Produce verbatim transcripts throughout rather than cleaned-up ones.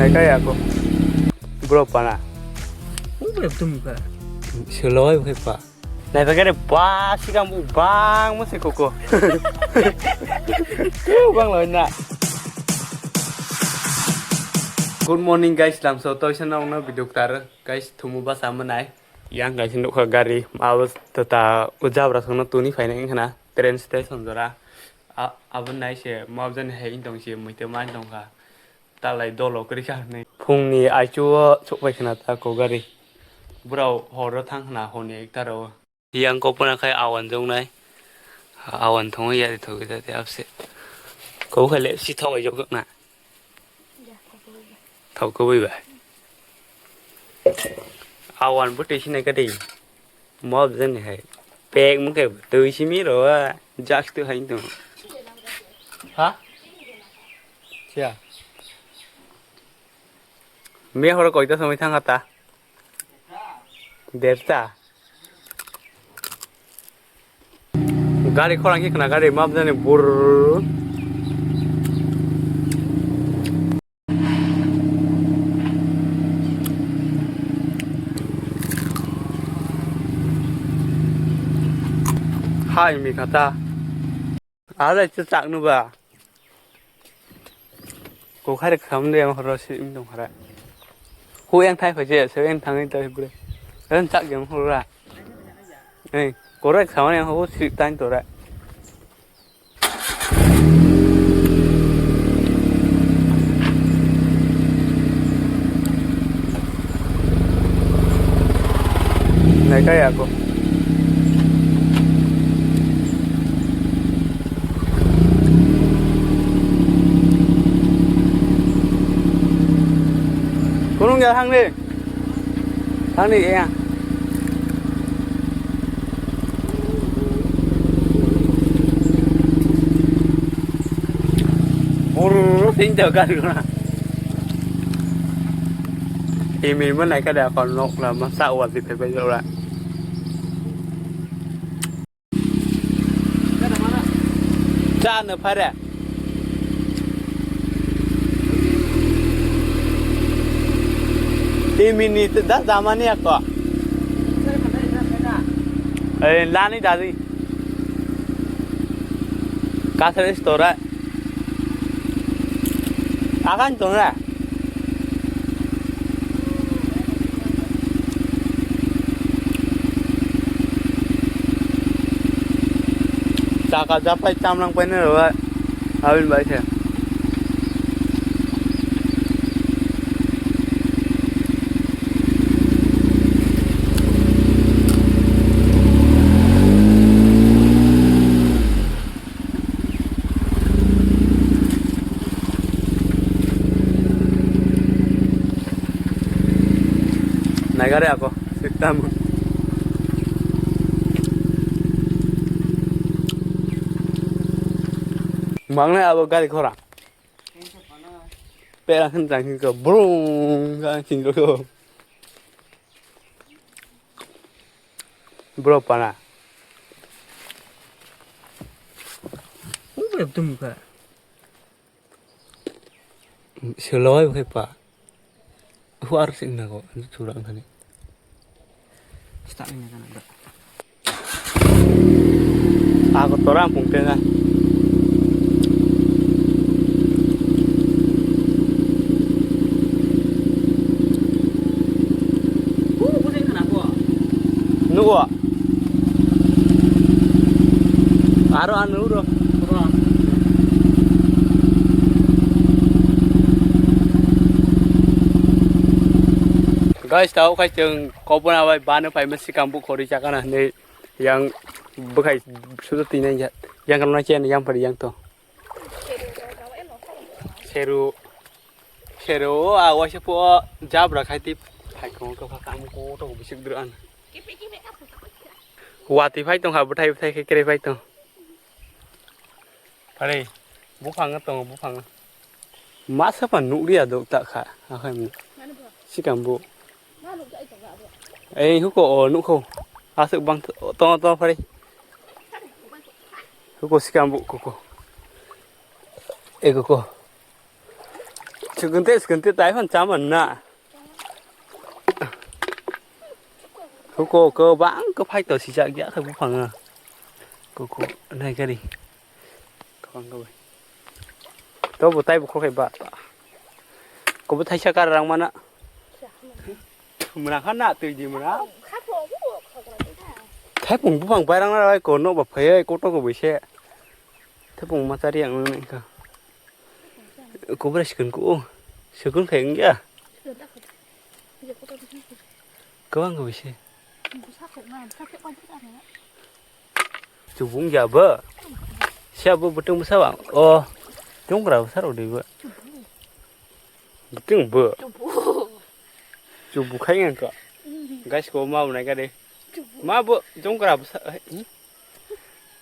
Naikha ya ko. Bro pana. Ubre tum ka. Selo ai khe pa. Naikha kare ba sikam bu bang mo se koko. Bang lo na. Good morning guys, lamso toisa nongno video ktar guys, thumu basa manai. Yang guys nukha gari, abo tata ujabra songno tuni phaina wngkhana train station jora. A-, abo nai se mabjani hai wng tong se muitwi man tongkha. Talai dolo kwrwi kha hwnwi. Phungni aichu o chukpai khna ta ko gari. Bwrao horo thang khna hwnwi ekta rwo. Yang kopuna khai awan jongnai. Awan thongwi yari thogwi ta te apse. Ko khai le si thogwi jok na. Thok ko bai bai. Awan bo te sinai ka dei. Mob jani hai. Pek mung ke twi simi ro a, jak tu hai tu. Ha? Siya. Me horo koita samai thang ata. Derta. Gari khorang ki khna gari map jani bur. Hai mi khata. Ada itu tak nu ba. Ko khai rek sam de ang horo si im dong hara. Hu yang thai kho je se yang thang ta bre. Ren chak yang hora. Ei, ko rek sam yang ho si tan to ra. Naikha ya ko. Kurung ya thangni. Thangni ya. Buru sing jaga guna. Imi mana kada kon nok lama sa wati pepe jora. Cha no phare. Tin minute da zamani ako. Eh, lani dadi. Kasar store. Akan tongra. Chaka japai chamlang paina rwa. Abin bai se. Naigari ako, siktam. Mangnai abo gari khora. Pera khin jang khin ko, brum, jang khin ko. Bro pana. Ubre tum ka. Seloi bo khe pa. Huar sing na ko, chura ang thani. Start ni na kana. Ako tora ang pung tenga. Nugo. Aro anu ro. Guys, tao khai chwng kopona bai bano phaima sikang bu khori chakana hinwi yang bwkhai sudo twi nai ya. Yang kono chen yang pari yang to. Seru, seru o a waisa po jabra khai twi phai kong kha kam ko to bisik dru an. Wati phai tong kha bwthai bwthai khe kre phai tong. Pare, buphang tongo, buphang. Masa pa nukliya dok ta kha, akhai mu. Sikam bu. Ei, huko o nukho. Asuk bang tongo, tongo pare. Huko sikam bu, kuko. Ei, kuko. Chukun te, chukun te, tai phan chaman na. Huko, ko bang ko phai to sijak ya khe buphang a. Ko, ko, nai kari. Ko bang ko bai. To bo tai bo khol khai ba. Ko bo thaisa kar rang mana. Mura khan na twi di mura. Thai pung buphang bai rang na ko no ba phai ko to ko bai se. Thai pung ma chari ang nai ka. Ko bra sikun ko. Sikun khai ang ya. Kwbang kwbwi se. Chubung ya bo. Siya bo bwtwng bwsa bang. O. Chungra bwsa rok di bo. Bwtwng bo. Chubu khai ngan ko. Guys ko ma bunai ka de. Ma bo chungra bwsa.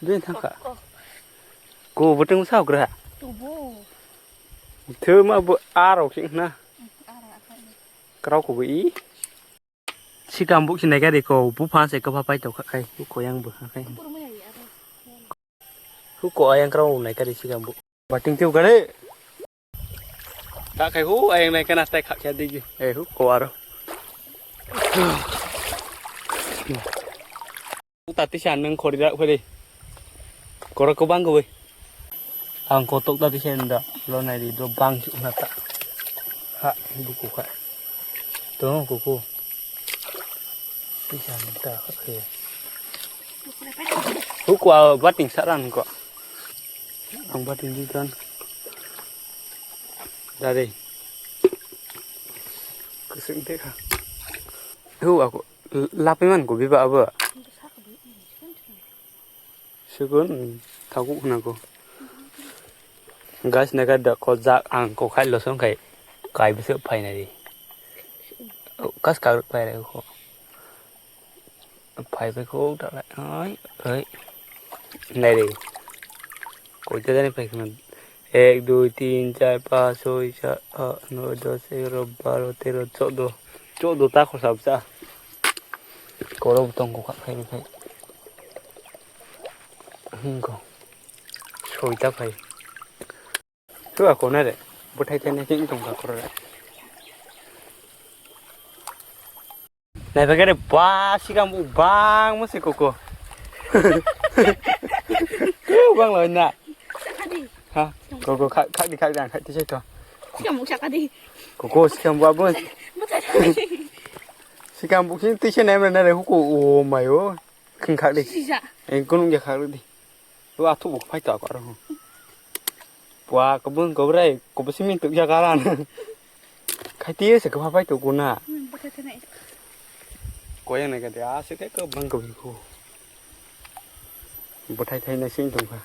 Dui thangka. Ko bwtwng bwsa gra. Thuma bo aro khing na. Krao ko bo i. Sikam buk sinai gari ko bupha se ko phapai to khakai ko yang bo khakai. Hu ko ayang krao nai gari sikam buk. Bating tiu gari. Ka kai hu ayang nai kana tai khakya digi. Eh hu ko aro. Tati sa nang khori rak phari. Koro ko bang goi. Ang kotok tati sa nda lo nai di do bang su na ta. Ha buku ka. To kuku. Tisa nda khe. Huku a bating saran ko. Ang bating di kan. Dari. Kusing te ka. Hu aku lapai man ko biba abo. Sigun thagu khna ko. Guys, naikha da ko jak ang ko khai lo song khai kai bwswk phainai di. Kas ka phai rai ko. Phai phai ko da lai. Ai, ai. Nai di. Koi ta jani phai khna. Ek, dui, tin, char, panch, soi, sat, aat, noi, dos, egaro, baro, tero, choudo. Choudo ta khorsa bwsa. Koro bo tong kok khai khai. Hingko. Soita phai. Tua kona re. Bwthai thai nai tong kha koro re. Nai bagare ba sikam bu bang mo se koko. Bang lo na. Sakadi. Ha? Koko kha kha di kha di kha di sai to. Sikam bu sakadi. Koko sikam bu abun. Bwthai thai. Sikam bu king tise nem re na re huko o mayo. Khing khak di. Sisa. Eng kunung ya khak di. Lu athuk bo phai to ako aro. Pua kobong kobrai kobo simi tuk ya karan. Khai tiye se kobha phai to kuna. Hmm, bwthai thai nai. Koyang nai kade a se ke kobang kobi ko. Bwthai thai nai sing tong kha.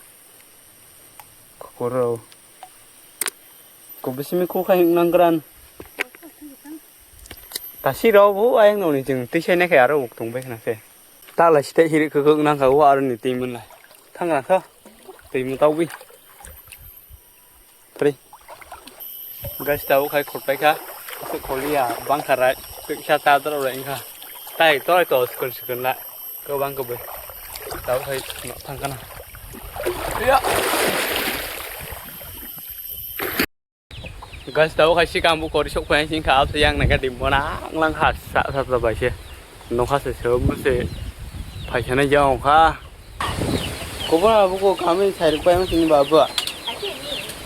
Kokoro. Kobo simi ko khai nang gran. Tasi rok bo ayang noni jeng twi sai nai khe aro bo tong bai khna se. Ta lai site hirik kwkhwk nang kha o aro ni twi mun lai. Thang ra kha. Twi mun tau bi. Pri. Guys, tau khai khut pai kha. Khut kholi ya bang kha rai. Twi sa ta dro rai kha. Tai toi to skul skul la. Ko bang ko be. Tau khai no thang kana. Ya. Guys, tau khai sikam bu kori sok phai sing kha, yang nai ka dim bona, lang ha sa sa sa bai se. Nokha se se mu se phai sana jang kha. Ko bona bu ko kami sai pai ma sini baba.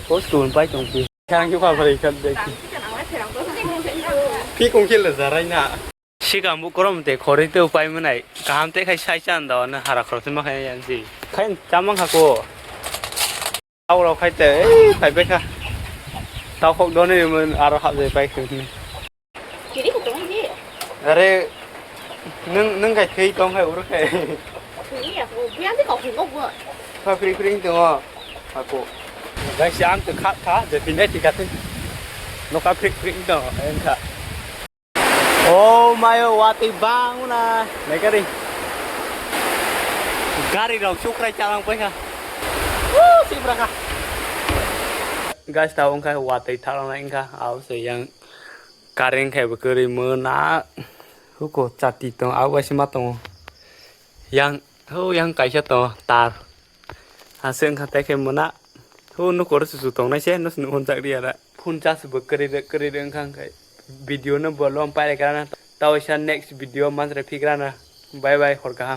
Ko school pai tong pi. Sang ki pa bai kan de. Pi kong ke le zarai na. Sikam bu korom te khori te upai manai. Kaham te khai sai chan da na hara khoro se ma khai yan si. Khai chamang kha ko. Tau rok khai te, ei, phai bai kha. Tau khok doni mun aro hap jai pai khun. Kiri ko tong di. Are, nung, nung kai thei tong khai ur khai. Kiri ya ko, buyan di ko ko ko. Kha free free tong o. Ako. Bai si ang te kha kha, je pinai ti kha te. No kha free free tong, en kha. Oh mayo, watwi bangna. Naikari. Gari rok sukrai chalang paikha. Woo, sibra kha. Guys, tabo wngkha watwi thalang nai wngkha. Abo se yang current khai bo kwrwi mona. Huko chati tong, abo bai se ma tongo. Yang, ho yang kaisa tongo, tar. Aswk wngkha tei khe mona. Ho nuko ro chuchu tongnai se, no se nuhun chak ri ara. Phone charge bo kwrwi rw, kwrwi rw wngkha, hwnkhe video no bo lom pairwk rana. Tawaisa next video manjra phik rana. Bye bye, hor kaham.